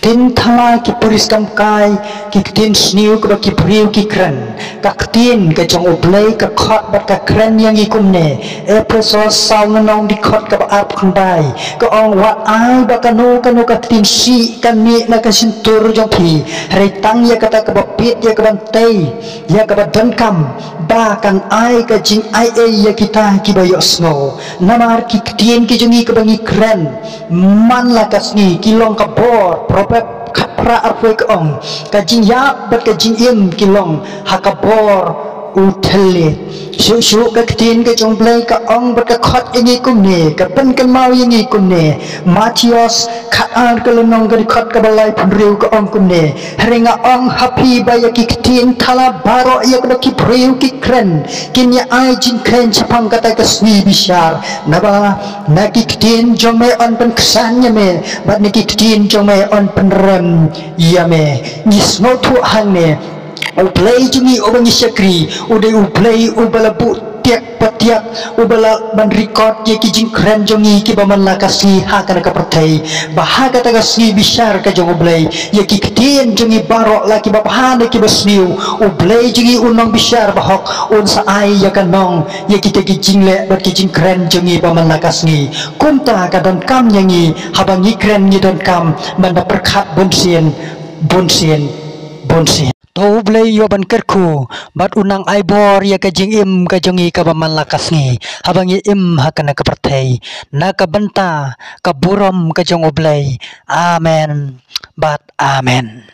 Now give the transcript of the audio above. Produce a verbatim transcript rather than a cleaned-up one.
Ktien thala ki pris kam kai, ki ktien sniew kaba ki briew ki kren. Ka ktien ka jong U Blei ka khot bad ka kren ïa ngi kumne. Ephesos saw nonong dkhot kaba arphew khyndai. Ka ong wat ai ba kano kano ka ktien sih kan mih na ka shyntur jong phi. Hynrei tang ïa kata kaba pit ïa kaban tei, ïa kaba donkam, ba kan ai ka jingaiei ïa kita kiba ïohsngew. Namar ki ktien ki jong ngi kaba ngi kren man la ka sngi ki long ka bor. Proverb khatphra arphew ka ong, ka jingïap bad ka jingim ki long ha ka bor u thylliej. Shuh shuh ka ktien ka jong U Blei ka ong bad ka khot ïa ngi kumne, ka pynkynmaw ïa ngi kumne. Mathaios khatar ka lynnong ka dkhot kaba laiphew hynriew ka ong kumne. Hynrei nga ong ha phi ba ïa ki ktien thala baroh ïa kaba ki briew ki kren, kin ïa ai jingkren shaphang kata ka sngi bishar. Naba na ki ktien jong me yn pynksan ïa me, bad na ki ktien jong me yn pynrem ïa me. Ngi sngewthuh hangne, U Blei jong ngi uba ngi shakri u dei U Blei uba la buh tiak patiak, uba la ban record ïa ki jingkren jong ngi kiba man la ka sngi ha kane ka pyrthei. Ba ha kata ka sngi bishar ka jong U Blei, ïa ki ktien jong ngi baroh, la kiba bha ne kiba sniew, U Blei jong ngi u nongbishar bahok un sa ai ïa ka nong ïa kita ki jingleh bad ki jingkren jong ngi ba man la ka sngi. Kumta ka donkam ïa ngi, haba ngi kren ngi donkam ban da pyrkhat bunsien, bunsien, bunsien. To U Blei u ïoh ban kyrkhu bad u nang ai bor ïa ka jingim ka jong ngi kaba man la ka sngi, haba ngi im ha kane ka pyrthei, na ka bynta ka burom ka jong U Blei. Amen bad amen.